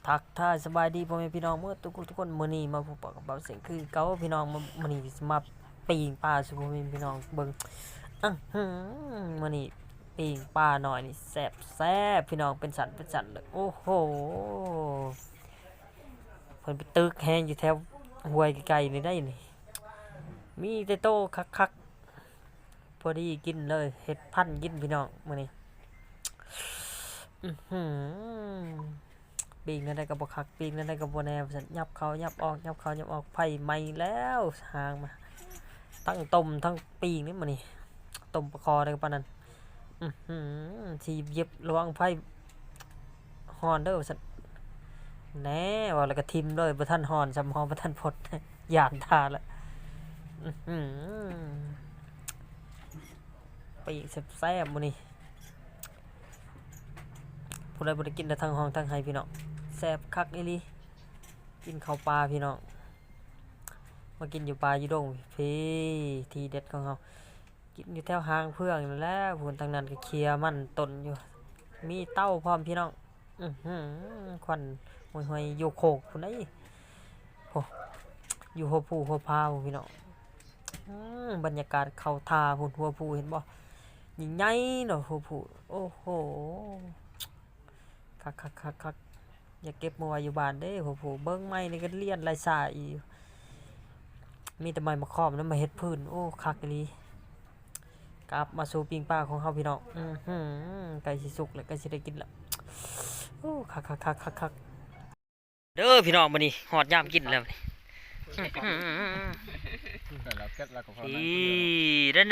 ທັກທາຍສະບາຍດີພໍ່ແມ່ພີ່ນ້ອງເໝິດທຸກຄົນ. ມື້ນີ້ມາພົບກັບເບົາເສັງຄືເກົ່າພີ່ນ້ອງ. ມື້ນີ້ຊິມາປີ້ງປາສູ່ພໍ່ແມ່ພີ່ນ້ອງເບິ່ງ. ອືຫື ມື້ນີ້ປີ້ງປານ້ອຍນີ້ແຊບໆ ພີ່ນ້ອງ, ເປັນຊັ້ນເປັນຊັ້ນເລີຍ. ໂອ້ໂຫ ເພິ່ນໄປຕຶກແຮງຢູ່ແຖວຫ້ວຍໄກໆນີ້ໄດ໋ນີ້, ມີແຕ່ໂຕຄັກໆ ພໍດີກິນເລີຍ, ເຮັດພັນກິນພີ່ນ້ອງມື້ນີ້. ອືຫື ປີ້ງແນວໃດກໍບໍ່ຄັກ, ປີ້ງແນວໃດກໍບໍ່ແນ່ວ່າຊັ້ນ. ຫຍັບເຂົ້າຫຍັບອອກ ຫຍັບເຂົ້າຫຍັບອອກ, ໄຟໄໝ້ແລ້ວ, ຫາງມາ ທັງຕົ້ມທັງປີ້ງນີ້ມື້ນີ້. ຕົ້ມປາຄໍໄດ້ປານນັ້ນ. ອືຫື ທີ່ເຢັບລະວັງໄຟຮ້ອນເດີວ່າຊັ້ນ. ແນ່ ເວົ້າແລ້ວກໍຖິ້ມເລີຍ, ບໍ່ທັນຮ້ອນຊ້ຳ, ຮ້ອນບໍ່ທັນພົດ ຢ້ານທ່າລະ. ອືຫື ປີ້ງແຊບໆມື້ນີ້. ຜູ້ໃດບໍ່ໄດ້ກິນແຕ່ທັງຮ້ອງທັງໄຫ້ພີ່ນ້ອງ, ແຊບຄັກອີ່ຫຼີ. ກິນເຂົ້າປ່າພີ່ນ້ອງ, ມາກິນຢູ່ປ່າຢູ່ດົງພີ້, ທີເດັດຂອງເຮົາ. ກິນຢູ່ແຖວຫາງເຟືອງນັ້ນແຫຼະ, ພຸ້ນທາງນັ້ນກໍເຄຍມັນຕົ້ນຢູ່, ມີເຕົາພ້ອມພີ່ນ້ອງ. ອືຫື ຄວັນຫວຍໆ ຢູ່ໂຄກພຸ້ນໃດ໋. ໂອ້ ຢູ່ຫົວພູຫົວພາພຸ້ນພີ່ນ້ອງ. ອື ບັນຍາກາດເຂົ້າທ່າພຸ້ນ, ຫົວພູເຫັນບໍ່? ໃຫຍ່ໆເນາະຫົວພູ. ໂອ້ໂຫ ຄັກໆໆໆ. ຢາກເກັບມາໄວ້ຢູ່ບ້ານເດ້ຫົວພູ, ເບິ່ງໄມ້ນີ້ກໍລຽນໄລ່ສາອີກ. ມີແຕ່ໄມ້ມະຄ່ອມນຳມາເຮັດພື້ນ. ໂອ້ ຄັກອີ່ຫຼີ. ກັບມາສູ່ປີ້ງປາຂອງເຮົາພີ່ນ້ອງ. ອືຫື ໃກ້ຊິສຸກແລ້ວ, ໃກ້ຊິໄດ້ກິນແລ້ວ. ໂອ້ ຄັກໆໆໆໆ. ເດີພີ່ນ້ອງ, ມື້ນີ້ຮອດຍາມກິນແລ້ວນີ້. ແຕ່ລາວເກັບແລ້ວກໍພໍ ອີ ນັ້ນໆໆ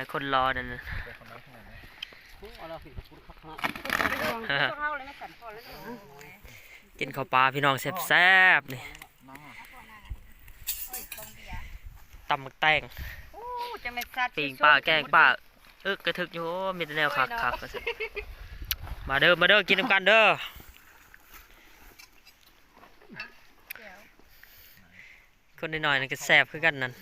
ໆໆໆ ຄົນລໍນັ້ນນະ. ກິນເຂົ້າປາພີ່ນ້ອງ, ແຊບໆນີ້. ຕຳໝາກແຕງ, ໂອ້ ຈັກແມ່ນສັດ ປີ້ງປາ, ແກງປາ, ເອິກກະທຶກຢູ່. ໂອ້ ມີແຕ່ແນວຄັກໆ ວ່າຊັ້ນ. ມາເດີ ມາເດີ ກິນນຳກັນເດີ. ຄົນນ້ອຍໆນັ້ນກໍແຊບຄືກັນນັ້ນ.